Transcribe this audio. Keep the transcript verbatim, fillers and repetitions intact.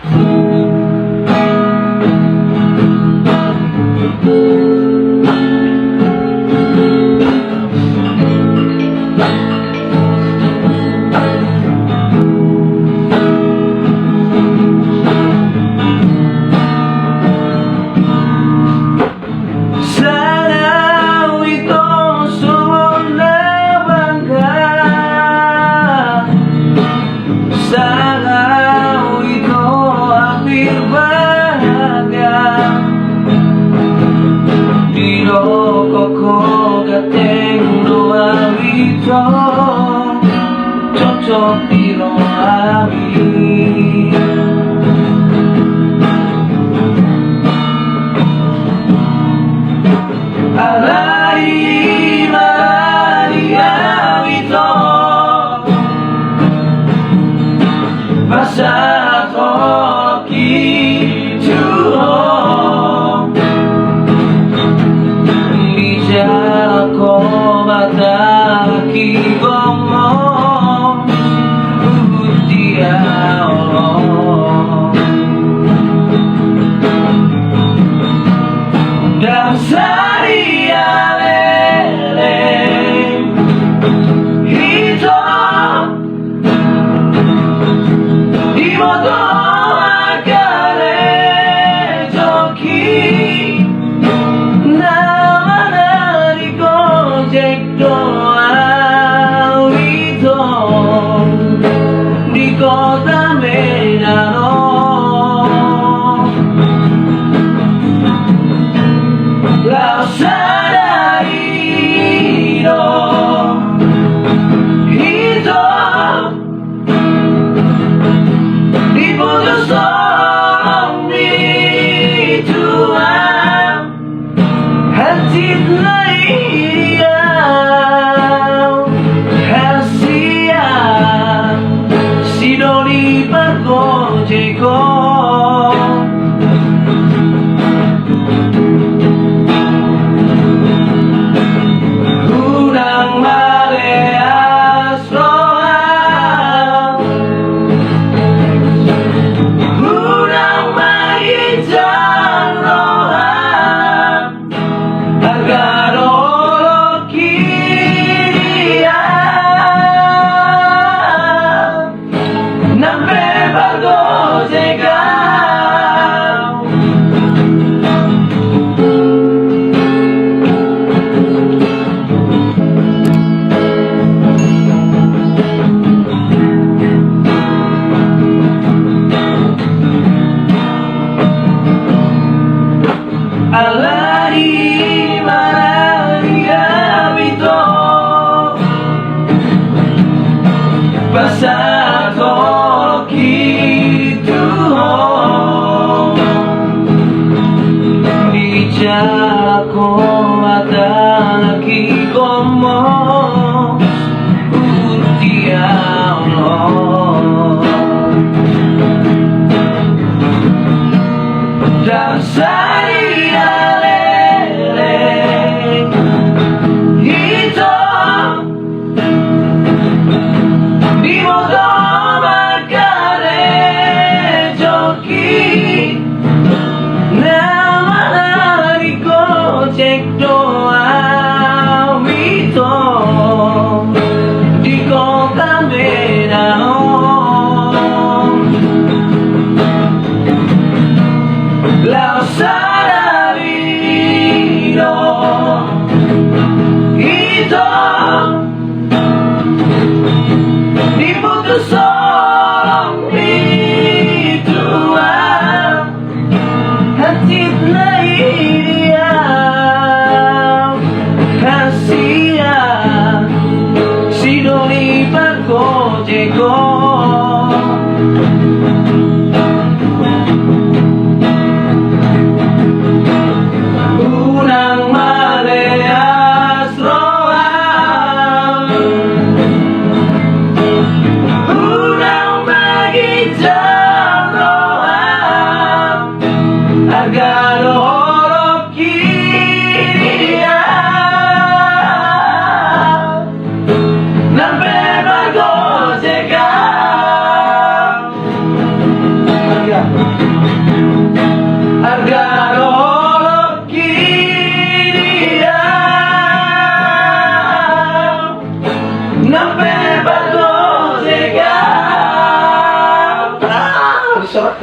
Sada ito songon na bangga, sada ito hampir bahagia. Didok ho ganteng do au ito, cocok di roha hami. Alai maradi au ito, pasahat holongki tu ho. Dijalo ho mata haki gomo, huhut dia olo. Ndang sadia leleng ito, diboto angka rejeki. Na manari Gojek do au ito di kota Medan on. Laos sada i do ito, diputus holong ni Tuhan. Hansit na i au hasian sidoli pargojek on. Unang maleas roham, unang maginjang roham, harga do holongki di au. Nang pe pargojek Arga dohot kini au, nang pe bagot jega. Ah, disorak.